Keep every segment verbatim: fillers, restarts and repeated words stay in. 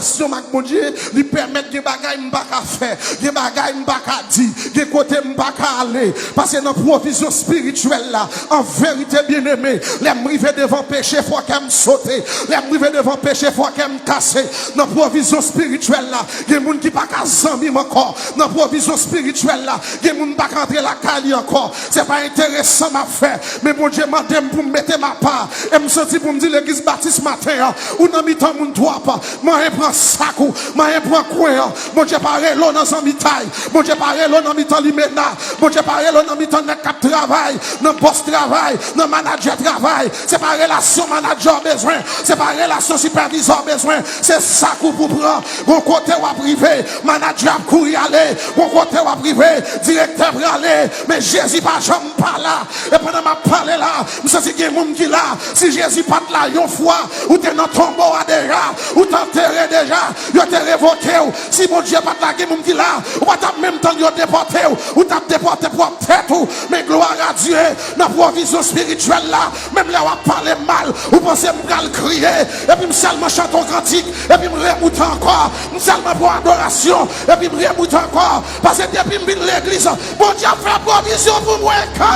Relasyon m ak Bondye, li pèmèt gen bagay m pa ka fè, gen bagay m pa ka di, gen kote m pa ka ale. Paske nan pwovizyon espirityèl la, an verite, byeneme, lè m rive devan peche, fò kè m sote. Lè m rive devan peche, fò kè m kase. Nan pwovizyon espirityèl la, gen moun ki pa ka zanmi m ankò. Nan pwovizyon espirityèl la, gen moun m pa ka antre lakay li ankò. Se pa enteresan m ap fè, men Bondye mande m pou m mete m apa. E m santi pou m di legliz batis maten an, ou nan mitan moun twòp. Manyen pran sak ou, manyen pran kwen an. Bondye pa rele w nan zanmitay. Bondye pa rele w nan mitan limena. Bondye pa rele w nan mitan nèg k ap travay, nan bòs travay, nan manadjè travay. Se pa relasyon manadjè w bezwen. Se pa relasyon sipèvizè w bezwen. Se sak ou pou pran. Gon kote w ap rive, manadjè ap kouri ale. Gon kote w ap rive, direktè prale. Men Jezi pa janm pa la. E pandan m ap pale la, m santi gen moun ki la. Si Jezi pa t la yon fwa, ou te nan tonbo a deja, ou t antere deja, yo te revoke w. Si Bondye pa t la, gen moun ki la, ou pa t ap menm tann yo depòte w, ou t ap depòte pwòp tèt ou. Men glwa a Dye, nan pwovizyon espirityèl la, menm lè w ap pale m mal, ou panse m pral kriye, epi m sèlman chante yon kantik, epi m remoute ankò, m sèlman pran adorasyon, epi m remoute ankò, paske depi m vin legliz, Bondye ap fè pwovizyon pou mwen, ka.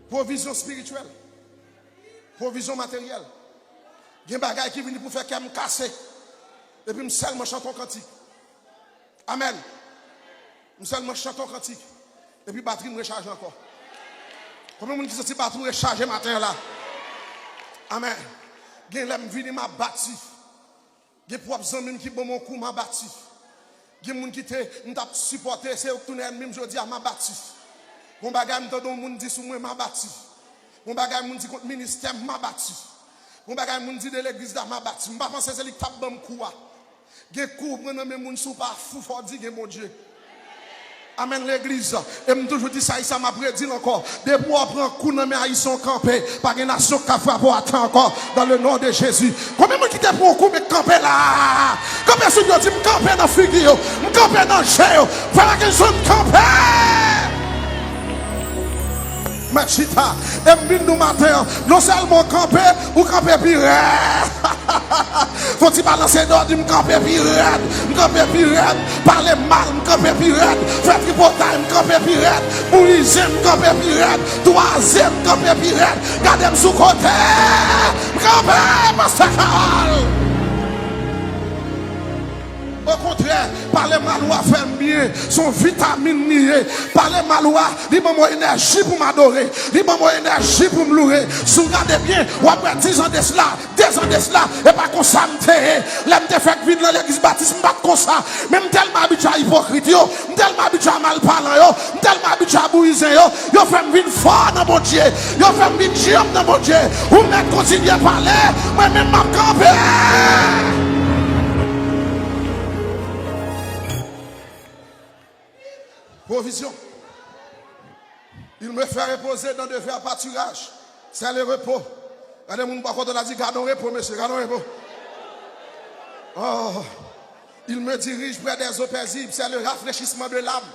Pwovizyon espirityèl. Pwovizyon materyèl. Gen bagay ki vini pou fè kè m kase. Epi m sèlman chante yon kantik. Amèn. M sèlman chante yon kantik. Epi batri m rechaje ankò. Konbyen moun ki santi batri w rechaje maten an la? Amèn. Gen lè m vini, m abatif. Gen pwòp zanmi m ki ban m yon kou, m abatif. Gen moun ki te, m t ap sipòte, se yo k tounen ènmi m jodi a, m abatif. Gon bagay m tande yon moun di sou mwen, m abatif. Gon bagay moun di kont ministè m, m abatif. Gon bagay moun di de legliz la, m abatif. M pa panse se li k t ap ban m kou a. Gen kou ou pran nan men moun, si w pa fou, fò w di gen Bondye. Amèn, legliz. E m toujou di sa, e sa m ap redi l ankò. Depi w pran kou nan men Ayisyen, w kanpe. Pa gen nasyon k ka frape w atè ankò. Dans le nom de Jésus. Konbyen moun ki te pran kou, men kanpe la? Kanpe sou yo, di, "M kanpe nan figi yo. M kanpe nan je yo. Fè pa gen zòn kanpe." Mèt chita. E m vin nou maten an. Non sèlman w kanpe, ou kanpe pi rèd. Fò ti balanse do, di, "M kanpe pi rèd, m kanpe pi rèd. Pale mal, m kanpe pi rèd. Fè tripotay, m kanpe pi rèd. Bouyize, m kanpe pi rèd. Twaze, m kanpe pi rèd. Gade m sou kote, m kanpe, pastè Carole." Okontrè, pale mal ou a fè m byen. Se yon vitamin li ye. Pale mal ou a, li ban mwen enèji pou m adore. Li ban mwen enèji pou m loure. Si w gade byen, w ap wè diz an de sila, dezan de sila, e pa konsa m te ye. Lè m te fèk vin nan legliz batis, m pa t konsa. Men m tèlman abitye a ipokrit yo, m tèlman abitye a malpalan yo, m tèlman abitye a bouyizen yo, yo fè m vin fò nan Bondye, yo fè m vin djanm nan Bondye. Ou mèt kontinye pale, mwen menm m ap kanpe. Pwovizyon. Il me fait reposer dans de verts pâturages. C'est le repos. Gade moun bò kote w la, di, "Gade yon repo, mesye, gade yon repo." Oh, il me dirige près des eaux paisibles. C'est le rafraîchissement de l'âme.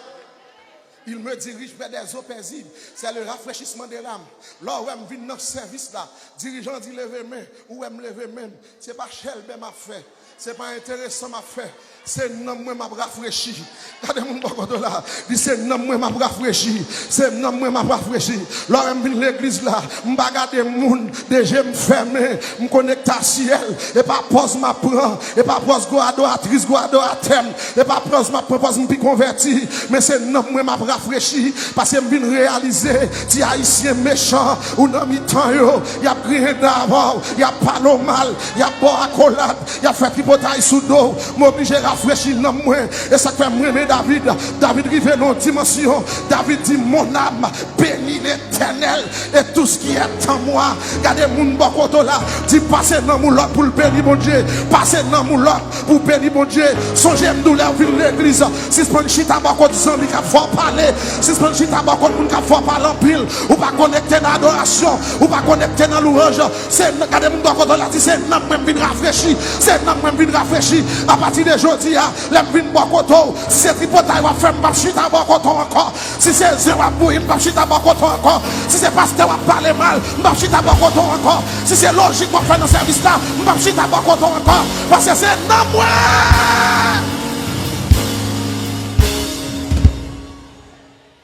Il me dirige près des eaux paisibles. C'est le rafraîchissement de l'âme. Lè w wè m vin nan sèvis la, dirijan di, "Leve men." Ou wè m leve men m. Se pa chèlbè m ap fè. Se pa enteresan m ap fè. Se nanm mwen m ap rafrechi. Gade moun bò kote w la. Di, "Se nanm mwen m ap rafrechi. Se nanm mwen m ap rafrechi." Lè w wè m vin legliz la, m pa gade moun, de je m fèmen, m konekte a syèl. E pa pòz m ap pran, e pa pòz gwo adoratris, gwo adoratè m. E pa pòz m ap pran, pòz m pi konvèti. Men se nanm mwen m ap rafrechi. Paske m vin reyalize, ti Ayisyen mechan, ou nan mitan yo, y ap griyen dan avè w, y ap pale w mal, y ap ba w akolad, y ap fè tripotay sou do w. M oblije rafrechi nanm mwen. E sa k fè m renmen David. David rive nan yon dimansyon. David di, "Mon âme, bénis l'Éternel et tout ce qui est en moi." Gade moun bò kote w la. Di, "Pase nanm ou lòt pou l beni Bondye. Pase nanm ou lòt pou beni Bondye." Sonje m di w lè w vin legliz. Sispann chita bò kote zanmi k ap fè w pale. Sispann chita bò kote moun k ap fè w pale anpil. Ou pa konekte nan adorasyon. Ou pa konekte nan louwanj. Anj, se n-, gade moun bò kote w la, di, "Se nanm mwen m vin rafrechi. Se nanm mwen m vin rafrechi. Apati de jodi a, lè m vin bò kote w, si se tripotay w ap fè, m p ap chita bò kote w ankò. Si se zen w ap bouyi, m p ap chita bò kote w ankò. Si se pastè w ap pale mal, m p ap chita bò kote w ankò. Si se lojik w ap fè nan sèvis la, m p ap chita bò kote w ankò. Paske se nanm mwen."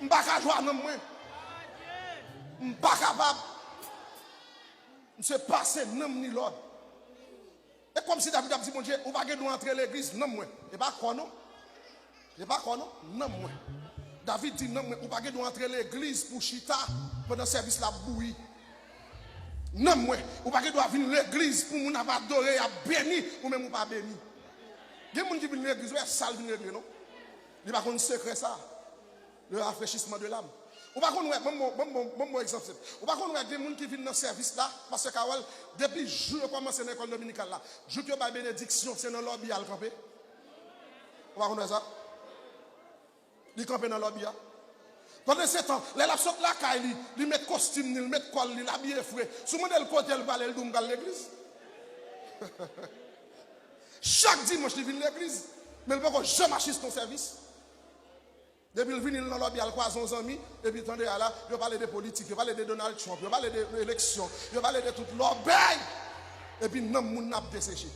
M pa ka jwe a nanm mwen. M pa kapab. Misye pase nanm ni lòd. E kòmsi David ap di Bondye, "Ou pa gen dwa antre legliz, nanm mwen." E pa kò non. E pa kò non, nanm mwen. David di nanm mwen, "Ou pa gen dwa antre legliz pou w chita pandan sèvis la ap bouyi. Nanm mwen, ou pa gen dwa vin legliz pou moun ap adore, y ap beni, ou menm ou pa beni." Gen moun ki vin legliz, ou wè sa l vin regle non. Li pa konn sekrè sa. Le rafraîchissement de l'âme. Ou pa konn wè, ban m, ban m, ban m, ban m egzanp senp. Ou pa konn wè gen moun ki vin nan sèvis la, pastè Carole, depi jou yo kòmanse nan lekòl dominikal la, jouk yo bay benediksyon, se nan lòbi a l kanpe. Ou pa konn wè sa? Li kanpe nan lòbi a. Pandan se tan, lè l ap sot lakay li, li met kostim ni, li met kòl li, l abiye fre. Si w mande l kote l prale, l di w m pral legliz. Chak dimanch li vin legliz, men l poko janm asiste yon sèvis. Depi l vini, l nan lòbi a, l kwaze yon zanmi, epi tande a la, yo pale de politik, yo pale de Donald Trump, yo pale de eleksyon, yo pale de tout lòbèy. Epi nanm moun nan ap deseche.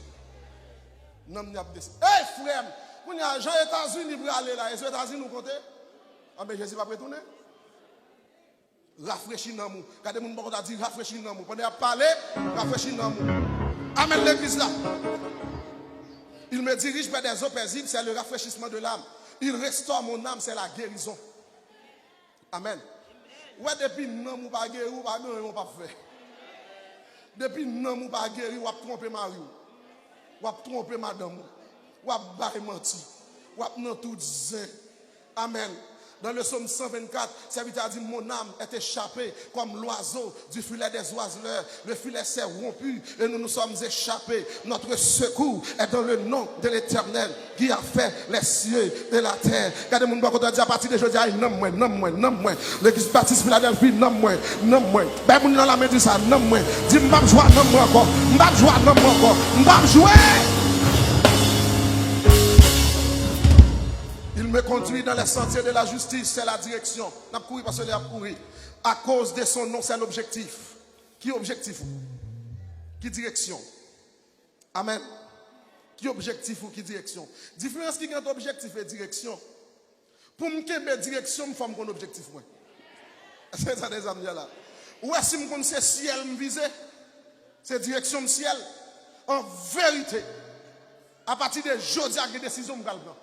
Nanm li ap deseche. Ey, frè m! Kounye a, jan Etazini prale la, e sou Etazini ou konte? Anben, Jezi p ap retounen. Rafrechi nanm ou. Gade moun bò kote a, di, "Rafrechi nanm ou." Pandan y ap pale, rafrechi nanm ou. Amèn, legliz la. Il me dirige vers des eaux paisibles, c'est le rafraîchissement de l'âme. Il restaure mon âme, c'est la guérison. Amèn. Ou wè, depi nanm ou pa geri, ou pa gen anyen ou p ap fè. Depi nanm ou pa geri, w ap twonpe mari w. W ap twonpe madanm ou. W ap bay manti. W ap nan tout zen. Amèn. Dans le psaume cent vingt-quatre, serviteur a di, "Mon âme est échappée comme l'oiseau du filet des oiseleurs. Le filet s'est rompu et nous nous sommes échappés. Notre secours est dans le nom de l'Éternel qui a fait les cieux et la terre." Gade moun bò kote a, di, "Apati de jodi a, nanm mwen, nanm mwen, nanm mwen. Legliz Batis Filadèlfi, nanm mwen, nanm mwen." Bay moun nan lamen, di sa, "Nanm mwen." Di, "M p ap jwe a nanm mwen ankò. M p ap jwe a nanm mwen ankò. M p ap jwe." Il me conduit dans les sentiers de la justice, c'est la direction. N ap kouri paske lè ap kouri. À cause de son nom, c'est l'objectif. Ki objektif ou? Ki direksyon? Amèn. Ki objektif ou? Ki direksyon? Diferans ki gen ant objektif e direksyon. Pou m kenbe direksyon m, fò m konn objektif mwen. Se sa de zanmi a la. Ou wè, si m konn se syèl m vize, se direksyon m syèl, an verite, apati de jodi a, gen desizyon m pral pran.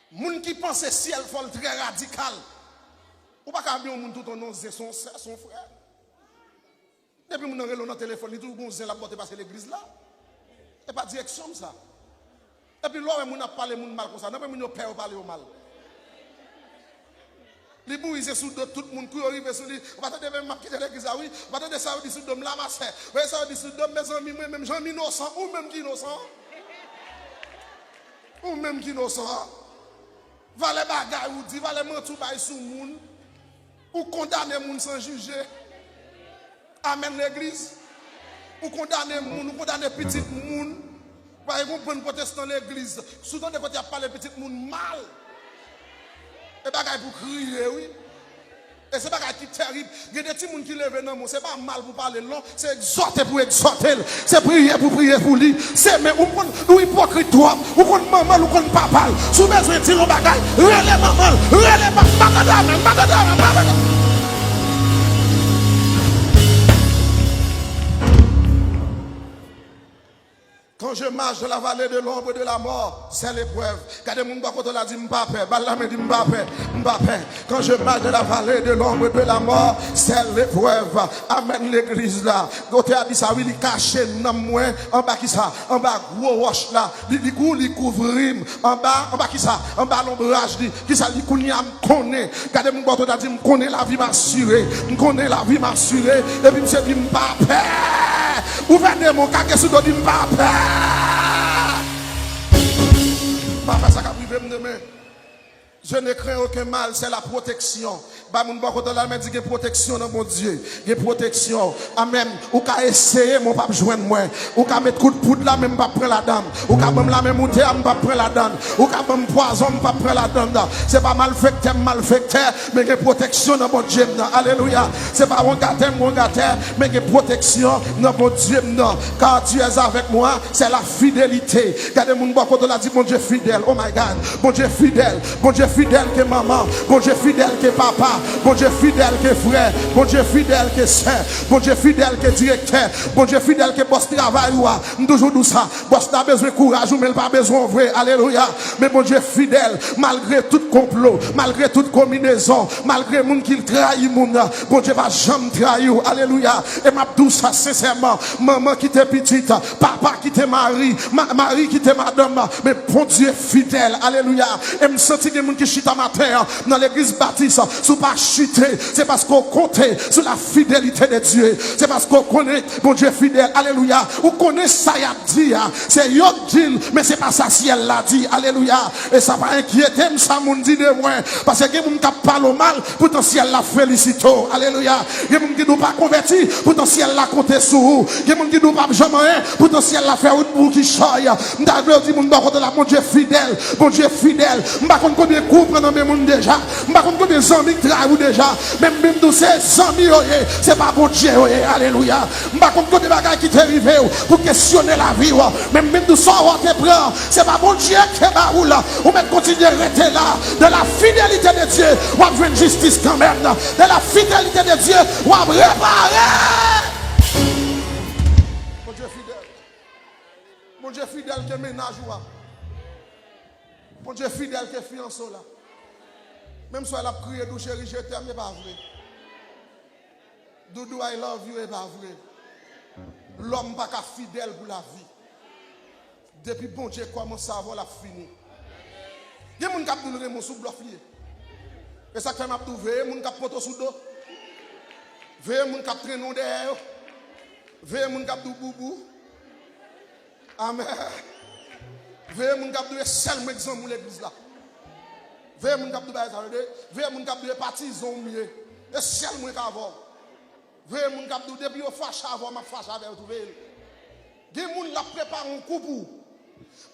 Moun ki panse syèl fò l trè radikal. Ou pa ka byen yon moun tout yon non, se yon sè, se yon frè. Depi moun nan rele w nan telefòn, li toujou gon zen l ap bòte pase legliz la. E pa direksyon m sa. Epi lè w wè moun ap pale moun mal konsa, nan men moun yo pè yo pale yo mal. Li bouyize sou do tout moun, kou yo rive sou li, "Ou pa tande men m ap kite legliz la, wi. Ou pa tande sa yo di sou do m la, ma sè. Ou wè sa yo di sou do m, mezanmi, mwen menm, jan m inosan, ou menm ki inosan. Ou menm ki inosan. Valè bagay ou di, valè manti ou bay sou moun." Ou kondane moun san jije. Amèn, legliz. Ou kondane moun, ou kondane pitit moun. Pa gen yon bann pwotestan legliz. Si w tande kote y ap pale pitit moun mal. E bagay pou kriye, wi. E se bagay ki terib. Gen de timoun ki leve nan men w, se pa mal pou pale l, non. Se egzòte pou egzòte l. Se priye pou priye pou li. Se men, ou konn, ou ipokrit twòp. Ou konn manman l, ou konn papa l. Si w bezwen di l yon bagay, rele manman l, rele papa l. M pa tande amèn, m pa tande amèn, m pa tande. Quand je marche dans la vallée de l'ombre de la mort, c'est l'épreuve. Gade moun bò kote w la, di, "M pa pè." Ba l lamen, di, "M pa pè, m pa pè." Quand je marche dans la vallée de l'ombre de la mort, c'est l'épreuve. Amèn, legliz la. Otè a di sa, wi, li kache nanm mwen anba kisa? Anba gwo wòch la. Li, li kou, li kouvri m anba, anba kisa? Anba lonbraj li. Kisa li kounye a m konnen? Gade moun bò kote w la, di, "M konnen lavi m asire. M konnen lavi m asire." Epi misye di, "M pa pè." Ouvè de men w, kage sou do, di, "M pa pè." M pa pè sa k ap rive m demen. Je ne crains aucun mal, c'est la protection. Bay moun bò kote w la, men di gen pwoteksyon nan Bondye. Gen pwoteksyon. Amèn. Ou ka eseye, men w p ap jwenn mwen. Ou ka met kout poud la, men m p ap pran ladan l. Ou ka ban m lame moute a, m p ap pran ladan l. Ou ka ban m pwazon, m p ap pran ladan l. Se pa malfektè m malfektè, men gen pwoteksyon nan Bondye m nan. Alelouya. Se pa wangatè m wangatè, men gen pwoteksyon nan Bondye m nan. Car tu es avec moi, c'est la fidélité. Gade moun bò kote w la, di Bondye fidèl. Oh my God. Bondye fidèl. Bondye fidèl ke manman. Bondye fidèl ke papa. Bondye fidèl ke frè. Bondye fidèl ke sè. Bondye fidèl ke direktè. Bondye fidèl ke bòs travay ou a. M toujou di w sa. Bòs la bezwen kouraj ou, men l pa bezwen w vre. Alelouya. Men Bondye fidèl. Malgre tout konplo, malgre tout konbinezon, malgre moun ki trayi moun, Bondye va janm trayi w. Alelouya. E m ap di w sa sensèman. Manman kite pitit, papa kite mari, ma- mari kite madanm, men Bondye fidèl. Alelouya. E m santi gen moun ki chita maten an nan legliz batis. Si w pa chite, se paske w konte sou la fidelite de Dye. Se paske w konnen Bondye fidèl. Alelouya. Ou konnen sa y ap di a. Se yo k di l, men se pa sa syèl la di. Alelouya. E sa pa enkyete m sa moun di de mwen. Paske gen moun k ap pale w mal, poutan syèl la felisite w. Alelouya. Gen moun ki di w pa konvèti, poutan syèl la konte sou ou. Gen moun ki di w p ap janm anyen, poutan syèl la fè wout pou w kichòy. M ta vle w di moun bò kote w la, Bondye fidèl, Bondye fidèl. M pa konn konbyen kou w pran nan men moun deja. M pa konn konbyen zanmi k trayi w deja. Men m vin di w se zanmi yo ye, se pa Bondye yo ye. Alelouya. M pa konn konbyen bagay ki te rive w pou kesyone lavi w. Men m vin di w sa w te pran, se pa Bondye ki te ba ou l. Ou mèt kontinye rete la. De la fidélité de Dieu, w ap jwenn jistis kanmenm. De la fidélité de Dieu, w ap repare. Bondye fidèl. Bondye fidèl ke mennaj ou a. Bondye fidèl ke fiyanse w la. Menm si w wè l ap kriye, di w cheri, je t'aime, e pa vre. Doudou, I love you, e pa vre. Lòm pa ka fidèl pou lavi. Depi Bondye kòmanse avè w, l ap fini. Gen moun k ap di w l renmen w, sou blòf li ye. E sa k fè m ap di w, veye moun k ap pote w sou do. Veye moun k ap trennen w dèyè yo. Veye moun k ap di w boubou. Amèn. Veye moun k ap di w e sèl mwen k zanmi w legliz la. Veye moun k ap di w bagay sa yo, tande. Veye moun k ap di w e patizan w m ye. E sèl mwen k avè w. Veye moun k ap di w depi yo fache avè w, m ap fache avè yo tou, veye l. Gen moun l ap prepare yon kou pou ou.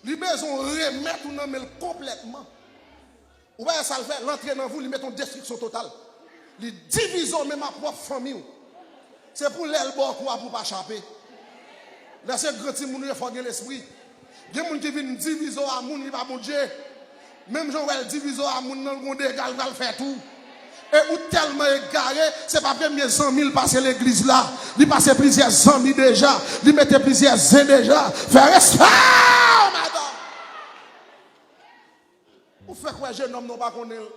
Li bezwen w remèt ou nan men l konplètman. Ou pa wè sa l fè? L antre nan vi w, li mete yon destriksyon total. Li divize w menm ak pwòp fanmi w. Se pou lè l ba w kou a pou w pa chape. Lè se gran timoun ou ye, fò w gen lespri. Gen moun ki vin divize w a moun, li pa Bondye. Menm jan w wè l divize w a moun nan, l gon dega l pral fè tou. E ou tèlman egare, se pa premye zanmi l pase legliz la. Li pase plizyè zanmi deja. Li mete plizyè zen deja. Fè respè w, madanm! Ou fèk wè jenòm nan, ou pa konnen l.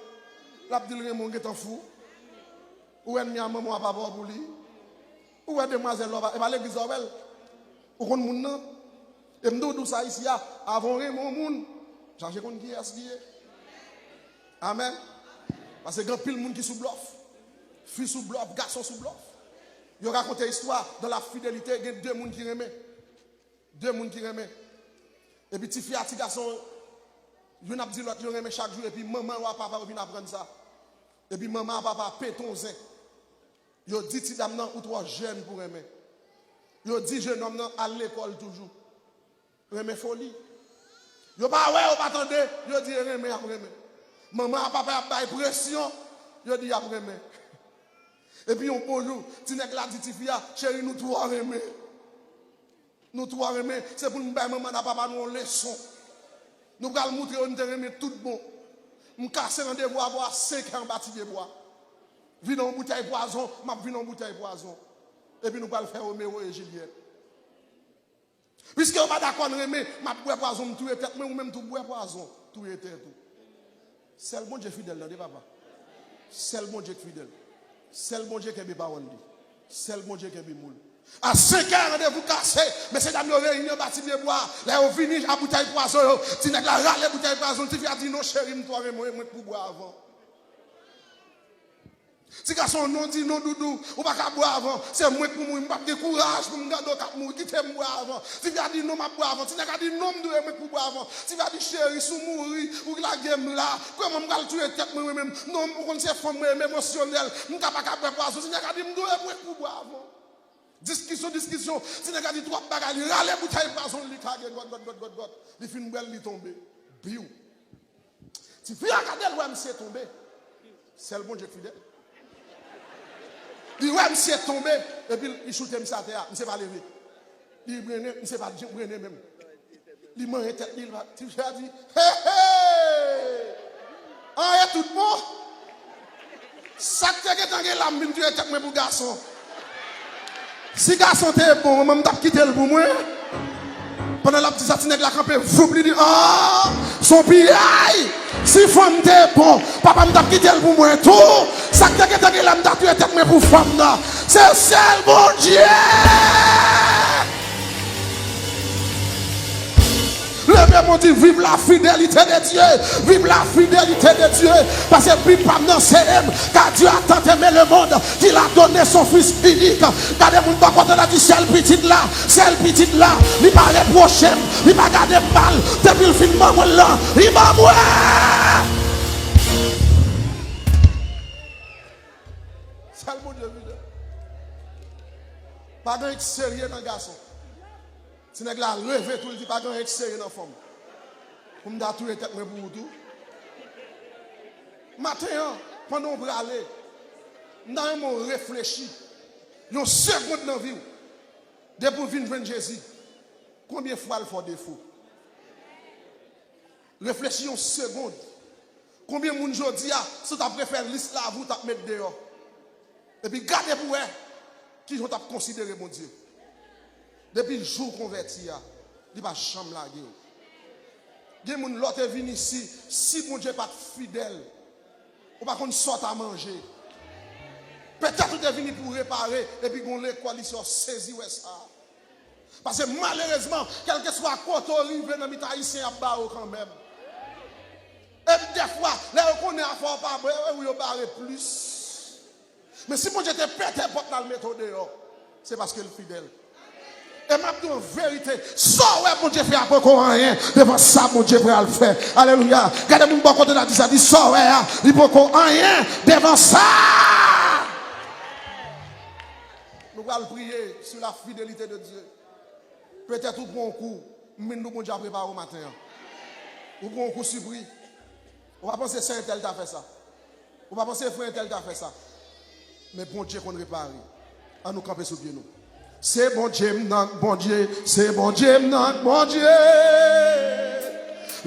L ap di l renmen w, gentan fou. Ou ènmi a manman w a papa w pou li. Ou wè demwazèl la, e pa legliz la w wè l. Ou konn moun nan. E m di w, di w sa isi a, avan w renmen yon moun, chache konn kiyès li ye. Amèn. Paske gen anpil moun ki sou blòf. Fi sou blòf, gason sou blòf. Yo rakonte istwa, dans la fidélité, gen de moun ki renmen. De moun ki renmen. Epi tifi a, ti gason, youn ap di lòt yo renmen chak jou, epi manman yo ak papa yo vin aprann sa. Epi manman ak papa a pete yon zen. Yo di ti dam nan, ou twò jèn pou renmen. Yo di jenòm nan, al lekòl toujou. Renmen foli. Yo pa wè, yo pa tande, yo di e renmen y ap renmen. Manman ak papa y ap bay presyon, yo di y ap renmen. Epi yon bon jou, ti nèg la di tifi a, cheri, nou twò renmen. Nou twò renmen, se pou nou bay manman n ak papa nou yon leson. Nou pral moutre yo nou te renmen tout bon. M kase randevou avè w a senk è anba ti pye bwa. Vin yon boutèy pwazon, m ap vin yon boutèy pwazon. Epi nou pral fè Romeo e Jilyèt. Piske yo pa dakò n renmen, m ap bwè pwazon, m touye tèt mwen, ou menm tou bwè pwazon, touye tèt ou. Sèl Bondye fidèl, tande papa. Sèl Bondye k fidèl. Sèl Bondye kenbe pawòl li. Sèl Bondye kenbe mo l. A senk è, randevou kase. Mesyedam yo reyini anba ti pye bwa. Lè yo vini a boutèy pwazon yo, ti nèg la rale boutèy pwazon. Tifi a di, non, cheri, m twò renmen w, e mwen k pou bwè avan. Ti gason, non, di non, doudou, ou pa ka bwè avan. Se mwen k pou mouri, m p ap gen kouraj pou m gade w k ap mouri, kite m bwè avan. Ti fi a di non, m ap bwè avan. Ti nèg la di non, m dwe, mwen k pou bwè avan. Ti fi a di cheri, si w mouri, ou lage m la. Kòman m pral touye tèt mwen, mwen menm? Non, ou konn se fanm mwen renmen, emosyonèl. M ka pa ka bwè pwazon. Ti nèg la di m dwe, mwen k pou bwè avan. Diskisyon, diskisyon. Ti nèg la di twòp bagay, li rale boutèy pwazon, li kage gòt, gòt, gòt, gòt, gòt. Li fin bwè l, li tonbe. Biw. Ti fi a gade l, wè misye tonbe. Sèl Bondye k fidèl. Li wè misye tonbe, epi li choute misye atè a, misye pa leve. Li brennen, misye pa brennen menm. Li manyen tèt li, li pa, ti fi a di, hey, hey! An e tout bon? Sa k te gentan gen la, m vin touye tèt mwen pou gason. Si gason te bon, manman m t ap kite l pou mwen. Pandan l ap di sa, ti nèg la kanpe, voup, li di, ah, s on piyay! Si fanm te bon, papa m t ap kite l pou mwen tou. Sa k te gentan gen la, m ta touye tèt mwen pou fanm nan. Se sèl Bondye! Leve men w, di, vive la fidélité de Dieu, vive la fidélité de Dieu. Paske Bib pa m nan se m, car Dieu a tant aimé le monde qu'il a donné son Fils unique. Gade moun bò kote w la, di, sèl pitit la, sèl pitit la, li pa repwoche m, li pa gade m mal, depi l fin ban mwen l lan, li ban mwen. Sèl Bondye fidèl. Pa gen anyen k serye nan gason. Ti nèg la leve tou, li di, pa gen anyen k serye nan fanm. Pou m ta touye tèt mwen pou ou tou. Maten an, pandan w prale, m ta renmen w reflechi yon segonn nan vi w. Depi w vin jwenn Jezi, konbyen fwa l fè w defo? Reflechi yon segonn. Konbyen moun jodi a, si w t ap refè lis lavi w, w t ap met deyò? Epi gade pou w wè kijan w t ap konsidere Bondye. Depi jou w konvèti a, li pa janm lage w. Gen moun, lè w te vin isi, si Bondye pa t fidèl, ou pa konn sa w ta manje. Petèt ou te vini pou repare, epi gon lekòl isi, w sezi wè sa. Paske malerezman, kèlkeswa kote w rive nan mitan Ayisyen, y ap bare w kanmenm. E dèfwa, lè yo konnen afè w pa bon, e wi yo bare plis. Men si Bondye te pete pòt la, l mete w deyò, se paske l fidèl. E m ap di w verite, sa w wè Bondye fè a poko anyen devan sa Bondye pral fè. Alelouya. Gade moun bò kote w la, di sa, di sa w wè a, li poko anyen devan sa. Nou pral priye sur la fidélité de Dieu. Petèt ou pran yon kou, m vin di w Bondye a prepare w maten an. Ou pran yon kou sipri. Ou pa panse sè entèl ta fè sa. Ou pa panse frè entèl ta fè sa. Men Bondye konn repare. Ann nou kanpe sou pye nou. Se Bondye m nan k Bondye, se Bondye m nan k Bondye.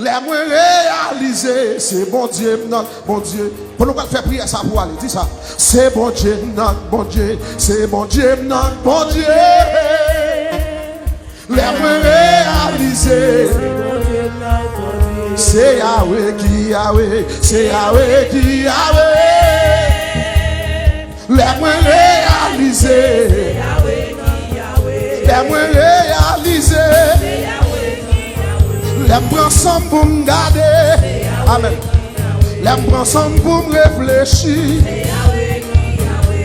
Lè mwen reyalize, se Bondye m nan k Bondye. Bon, nou pral fè priyè sa pou ale. Di sa. Se Bondye m nan k Bondye, se Bondye m nan k Bondye. Lè mwen reyalize, se Yawe ki Yawe, se Yawe ki Yawe. Lè mwen reyalize, lè mwen reyalize, lè m pran san m pou m gade, amèn, lè m pran san m pou m reflechi,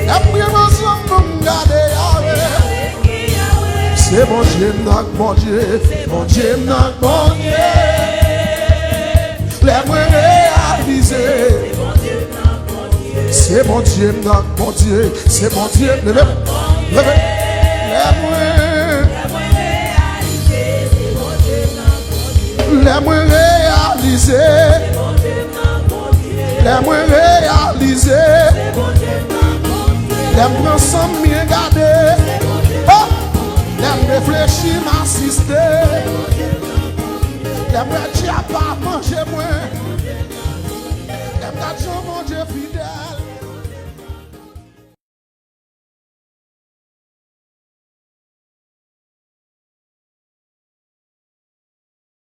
lè m pran san m pou m gade, Yawe, se Bondye m nan k Bondye, se Bondye m nan k Bondye. Lè mwen reyalize, se Bondye m nan k Bondye, se Bondye, leve, leve. Lè mwen, lè mwen reyalize, lè mwen reyalize, lè m pran san m byen gade, oh, lè m reflechi, m asiste, lè m wè dyab pa manje mwen, lè m gad jan Bondye fidèl.